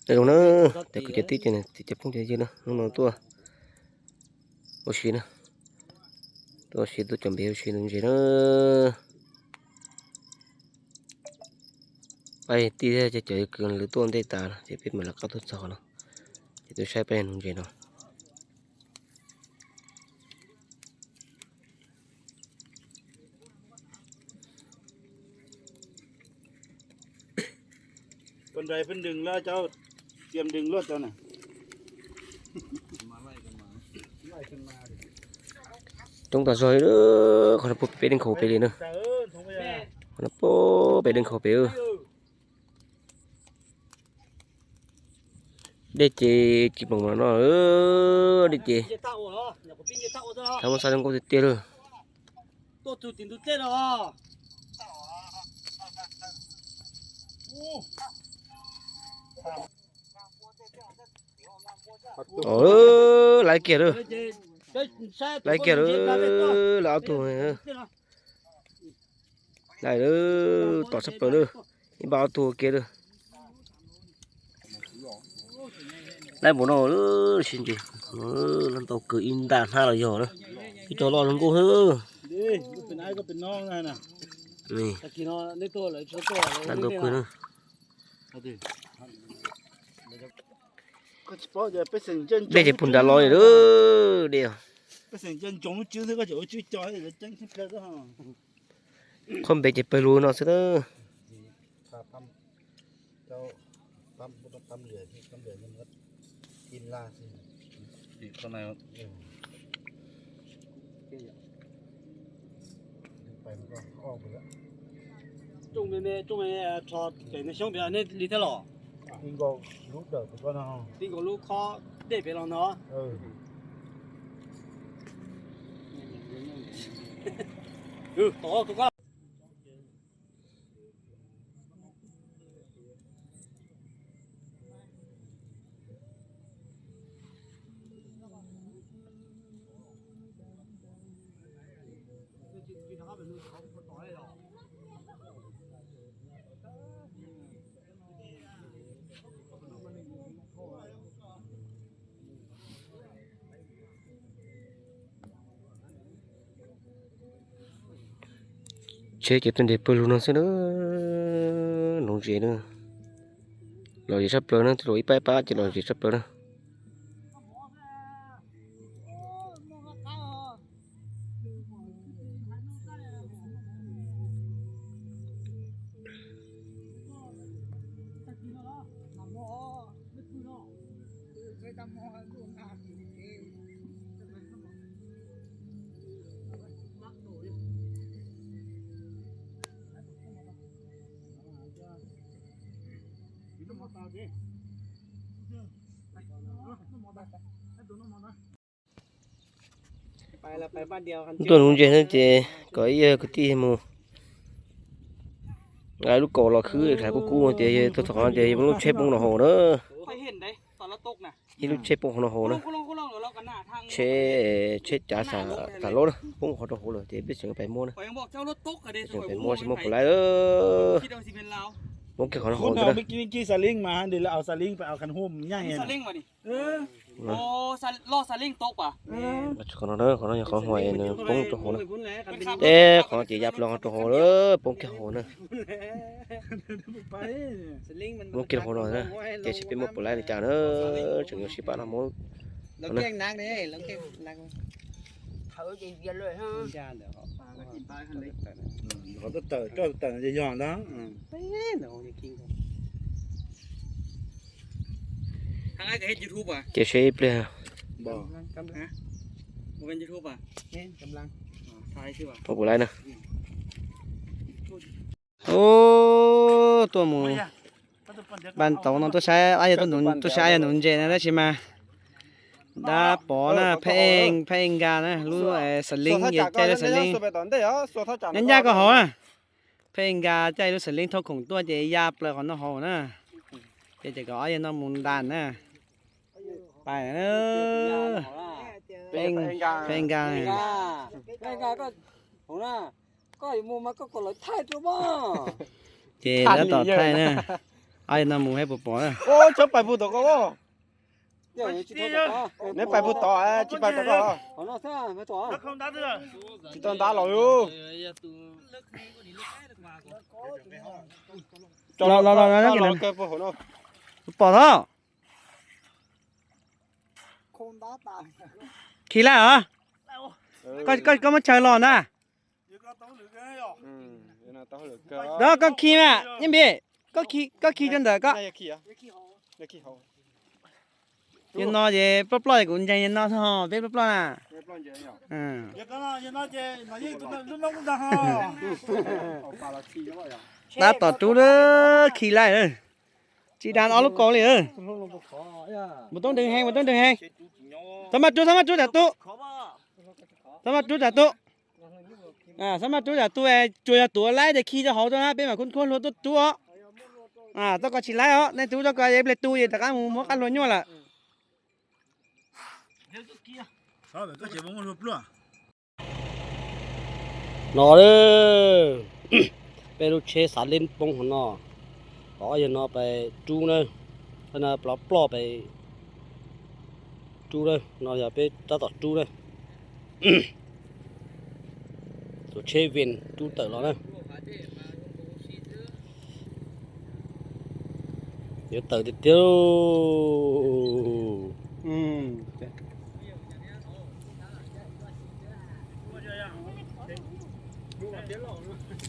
Zoo na, cov kwv cov tij ces cov phooj cov ywg na, hnub no tuaj ua si na, tuaj ua si tuaj cov npe ua si nuv ntses na. Peb tij thiab cov kwv lawv tuaj ntej tas ces peb mam li qab tuaj txog no, ces tuaj saib peb nuv ntses no. Coob tas zog li, qhov no puag pem dej nkhaus pem li na. Qhov no puag pem dej nkhaus pem. Dej ces tsis pom no, dej ces txhab muab xab zoo nkauj tiag tiag lawm. Laiv kiag lawm, laiv kiag lawm, lawv ob tug. Laiv lawm, tom tshaj plaws lawm, ib npab ob tug kiag lawm. Laiv npaum no sib ntsis, laiv ntau kawg ib nta hnab los yog na. Ib co loj zoo nkauj xwb. Laiv ntau kawg na. Dej ces puag nrad los li lawm dej. Qhov npe ces pawg lug no xwb na. Tsheb ces tuaj nres pawg lug no xwb na. Nuv ntses na, lom zem tshaj plaws na, tuaj ib pab ib pab ces lom zem tshaj plaws na. Tuaj nuv ntses xwb ces kom ib yawg kwv tij mus lub kaus los khwb, kuv kub tias thaum qhov no ces yog muaj lub tsheb poob rau hauv na. Ib lub tsheb poob qhov no hauv na. Tsheb, tsheb cav xam laub na, poob qhov rau hauv lawm ces peb tseem pais muab na. Tseem pais muab seb muab puas laib. Poob kiag qhov no hauv ntag. Qhov no, qhov no yog qhov huam nws poob rau hauv na. Teb qhov no ces ya plaws qhov rau hauv lawm, poob kiag hauv na. Muab kiag hauv no na, ces seb peb muab puas laib li cas na. Tseem yuav sib pab no muab. Ces seb ib pliag muab puas laib na. Ub, tuaj mus npas tauv no tuaj saib, tuaj saib yog nuv ntses na tab sis mas dab pov na, pheej pheej nka na, lub xas leeb, caij lub xas leeb. Nyob ncaj koj hauv na, pheej nka caij lub xas leeb thauj khoom tuaj ces ya plaws qhov no hauv na. Ces ces kom ob yawg no mus ntas na. Pais, pheej nka. Ces lawv tom thaij na. Ai no mus hais puas pom na. Tsob pais puag tom ko. Neb pais puag tod, tsis pais tom ko. Tsis tau ntab los. Los los los, pom tod. Khi lawm os. Koj muab chaw los ntag. Koj khi mas Nyiaj Npis, koj khi rau ntawm koj. Yog no ces ploj ploj es kuv ntseeg yog no xwb ho, peb ploj ploj na. Tab tom rub lawm, khi lawm. Tsis dag ob lub kaus li. Mus toob nreeg heev, mus toob nreeg heev. Txhob maj rub, txhob maj rub tam tub. Txhob maj rub tam tub. Txhob maj rub tam tub, tsuas yog tus laib ces khi rau hauv rau na, peb mam khub khub hlua tuaj rub os. Txoj ko tsis laib os, nej rub txoj ko ib pliag tu ces rov qab mus muab qab hlua nyuaj lawm. No, peb lub tsheb xav leb poob hauv no, qhov yog no pais rub na, plov ploj pais rub na, no yog peb tab tom rub na. Tus tsheb Vees rub tawm los na. Yuav tawm tiag tiag.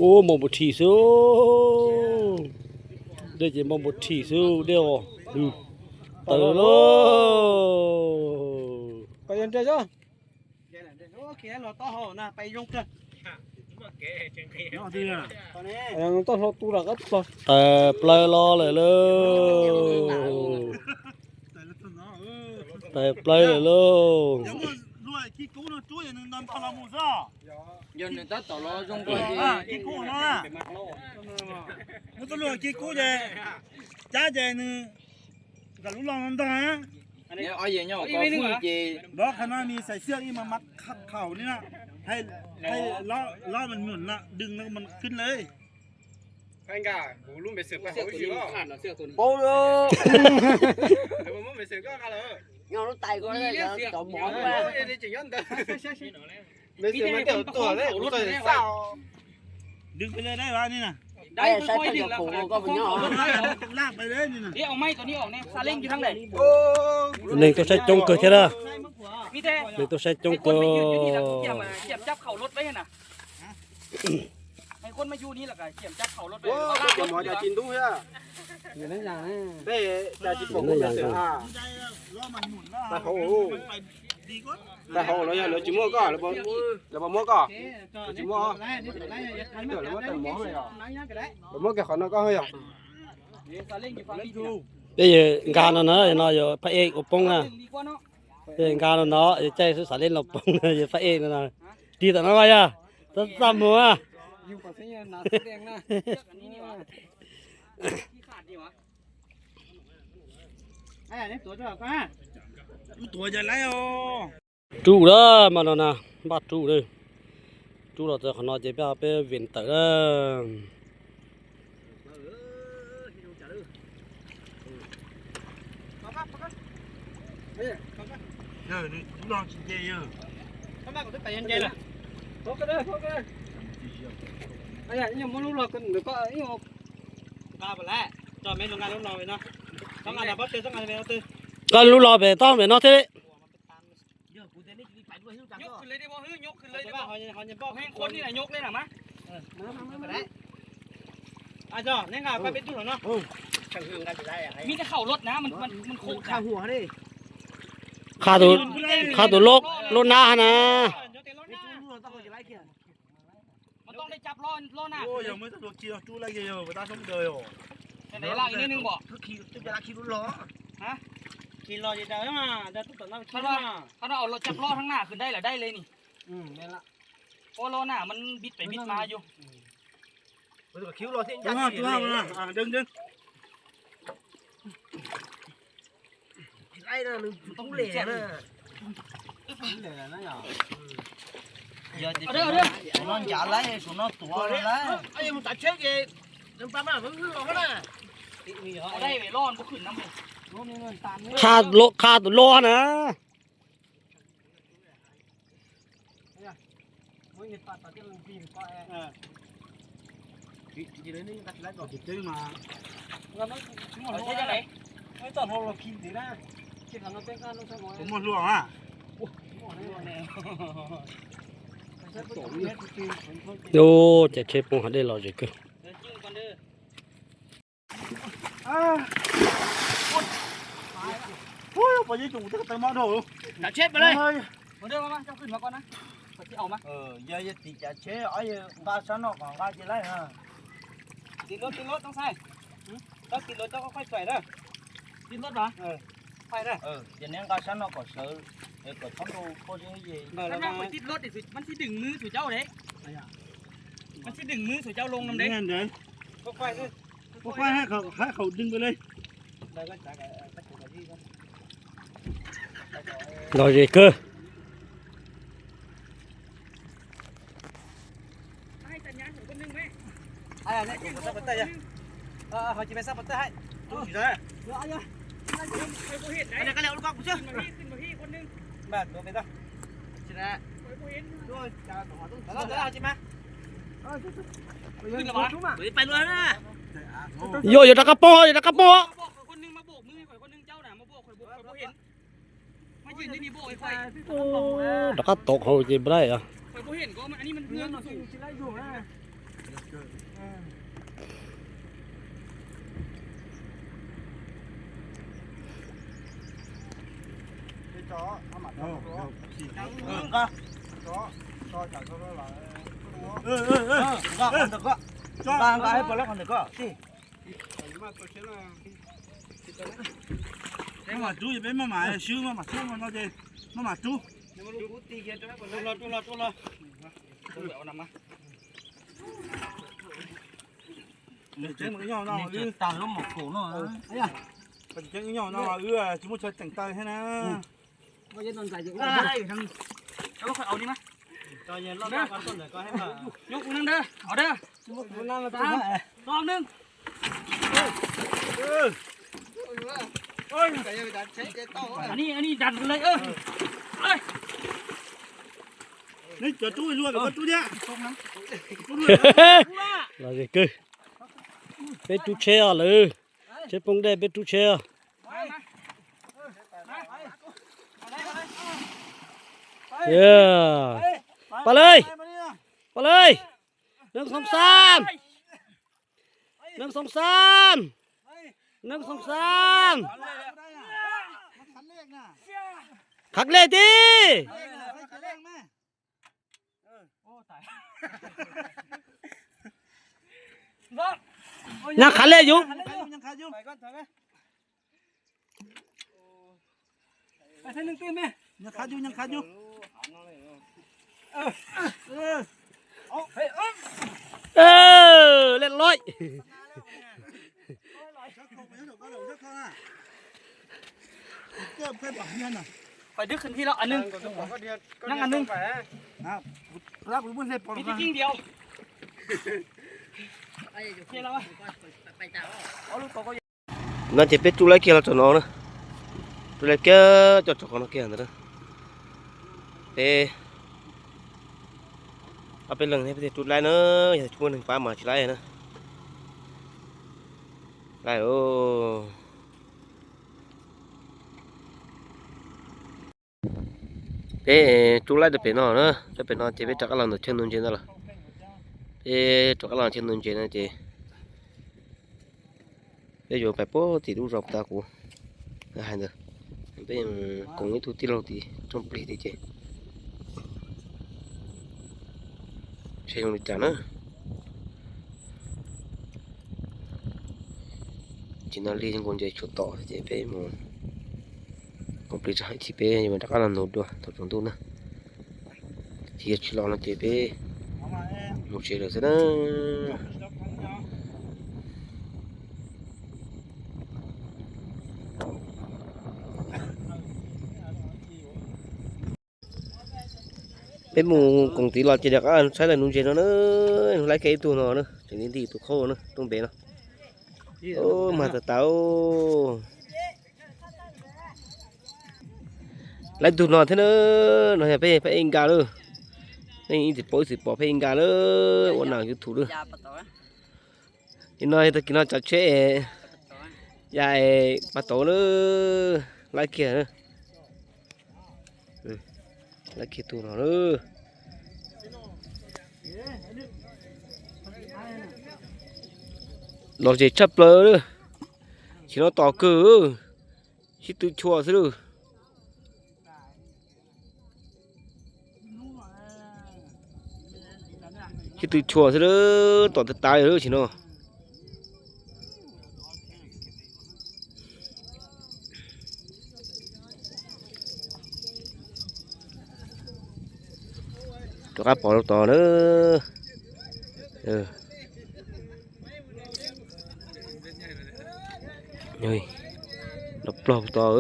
Ub, npau npau thim xwb. Dej ces npau npau thim xwb dej os. Tawm lauj. Tawm plaws los lawm lauj. Tawm plaws lawm lauj. Nws txoj lus kiv kub ces cab ces nws lub lo ntog na. Nov qhov no nws xaiv xiaj ib mas mas khaum li na, los mas nyuam na, đừng nó màขึ้นเลย. Neeg tuaj saib coob kawg thiab na. Neeg tuaj saib coob kawg. Tais hauv los yog lawv tsis muab koj, lawv puas muab koj? Lawv tsis muab, lawv muab kiag qhov no koj yog. Peb yawg nkag no na, no yog phaj ej ua poob na. Peb yawg nkag no no, yawg caij xwb xav leb los poob na, yawg phaj ej no na. Tig tom no yog, txaj muag. Rub lawm mas no na, npaj rub lawm. Rub los txog qhov no ces peb, peb Vees tawm lawm. Koj lub los pem toj pem no thiab. Qha tus loj nab na. Qha tus loj na. Ub, cas tsheb poob hav dej lom zem kawg. Yog yog tim cav tsheb ob yawg nqa sab no kom nqa ces laij. Tim lub, tim lub toob xais, tau tim lub tau qhov fais fais na. Tim lub los? Ces neb nqa sab no kom sawv, kom txhob nrau pob zeb ces. Tim lub, mas tsis đừng mưa sụt cháo đấy. Mas tsis đừng mưa sụt cháo lông lắm đấy. Pob fais, hab khawm đừngไปเลย. Lom zem kawg. Yuav, yuav rov qab poob, yuav rov qab poob. Rov qab tod hauv ces npaj. Maj mam rub, peb maj mam swb, maj mam rub no ces maj mam rub. Tseeb no, wb tsis muaj chaw tseem taw thiab na. Neb cov rub luaj, koj rub thiab. Lom zem kawg. Peb rub tsheb os lawm. Tsheb poob dej peb rub tsheb os. Pab lawm, pab lawm. Nees xoom xaam, nees xoom xaam, nees xoom xaam. Qhov lej tib. Nyaj qhov lej yus. Lej loj. No ces peb rub laib kiag los txog no na. Rub laib kiag cov tsob qhov no kiag ntawd na. Peb ob peb leeg thiab peb thiaj rub laib na, yog tsis muaj neeg pab mas tsis laib na. Laib os. Peb rub laib rau pem no na, rau pem no ces peb rov qab los ntawm chaw nuv ntses ntawd los. Peb rov qab los chaw nuv ntses no ces peb yuav pais puag tim lub zos puag ta kuv hais ntawd. Peb koom ib tug tij laug tim rooj plig tid ces seb zoo li cas na. Tsis no lig nkaus ces tshuav tom ces peb mus koom plig tso ib chim peb yuav rov qab los nuv dua thaum tsaus ntuj na. Ces yog tsis los no ces peb mus tsev lawm xwb na. Peb mus koom tid los ces rov qab saib lawv nuv ntses no na. Laib kiag ib tug no na, tseem nti tus qhaub na, tuaj npe no. Mag tas tas. Lawv tug no thiab na, no yog peb peb ib nka lawm. Nej ib txwm paub ib txwm pom peb ib nka lawm ua nas YouTube lawm. Nim no tag kis no tsav tsheb ya pab tau lawm, laib kiag. Laib kiag tug no lawm. Los zem tshaj plaws lawm. Sim no tom kawg, sib tw chua xwb lawm. Sib tw chua xwb lawm, tom tas tas lawm sim no. Rov qab pom rau tod na. Los plog tod.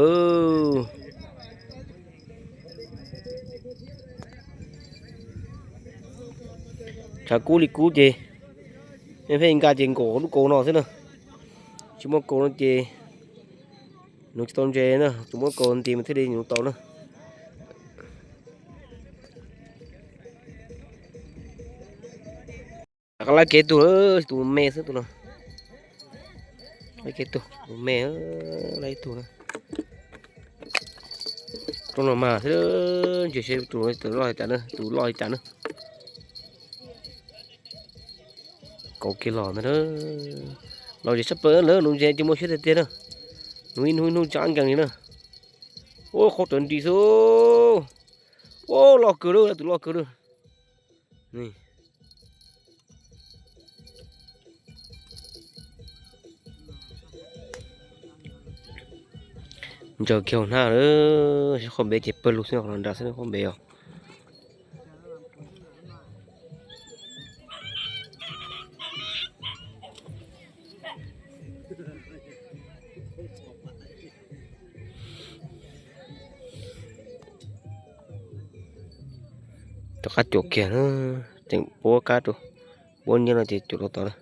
Tshav kub li kub ces, peb nka ces nkaum lub kaus no xwb na. Tsis muaj kaus no ces nuv tsis tau ntses na, tsuas muab kaus nti mas thiaj li nuv tau na. Rov qab laib kiag ib tug, tus me xwb tus no. Laib kiag tus me, laib ib tug na. Rooj no mas xwb, ntses seb tus loj li cas na, tus loj li cas na. Kaus kiag los ntag. Los zem tshaj plaws lawm, nuv ntses ces muaj siab tiag tiag na. Nuv ib hnub ib hnub tsa nkees li na. Ua qhov rawv nris xwb. Ua loj kawg lawm, tus loj kawg lawm. Ntsaws kiag hauv hnab lawm, qhov npe ces pawg lug xwb, qhov nrad xwb qhov npe os. Rov qab cuam kiag na, tseem puab kab rau, puab nyiab no ces cuam rau tod na.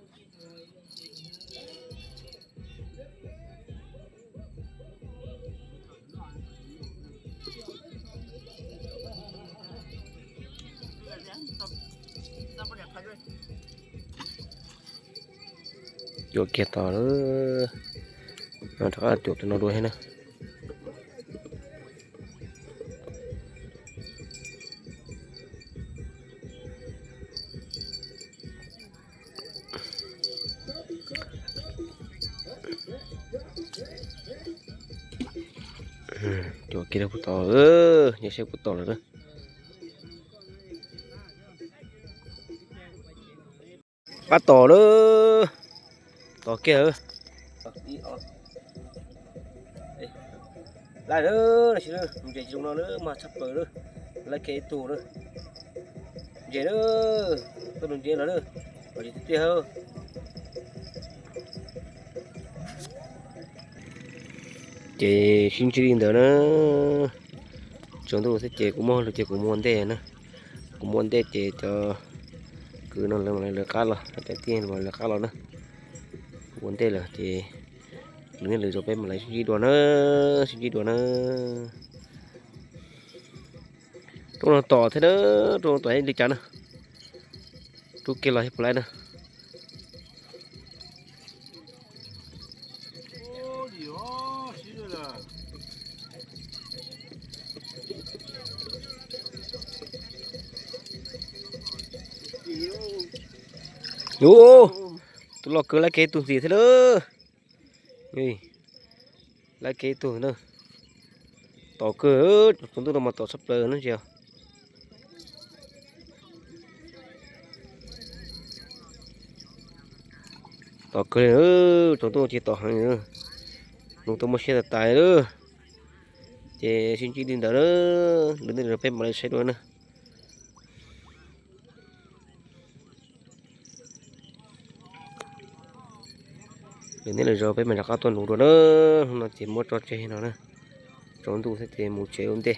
Cuam kiag tod lawm, rov qab cuam tus no dua thiab na. Cuam kiag puas tom, nyob seb puas tom lawm na. Qab tom lawm, tom kiag. Laib lawm, ntses zoo no lawm, mag tshaj plaws lawm. Laib kiag ib tug lawm. Ntses lawm, tau ntses los lawm, kom ntses tiag tiag. Ces sib ntsib li ntawd na. Tsaus ntuj xwb ces kuv muab lus ces kuv mus ua ntej na. Kuv mus ua ntej ces cov kwv no lawv mam li lawv qab los, cov tij mam li lawv qab los na. Kuv ua ntej lawm ces lwm hnub lwm zaus peb mam li sib ntsib dua na, sib ntsib dua na. Roob no tom thiab na, roob no tom li cas na. Rub kiag los puas laib na. Tus loj kawg laib kiag ib tug ntxiv thiab lawm. Laib kiag ib tug na. Tom kawg, tsaus ntuj no mas tom tshaj plaws na tsis. Tom kawg li, tsaus ntuj ces tom heev. Nus tuaj muaj siab tas tas lawm. Ces sib ntsib li ntawd na, lwm hnub lwm zaus peb mam li saib dua na. Lwm hnub lwm zaus peb mam rov qab tuaj nuv dua na. Hnub no ces muab tso tseg no na. Tsaus ntuj thiab ces mus tsev ua ntej.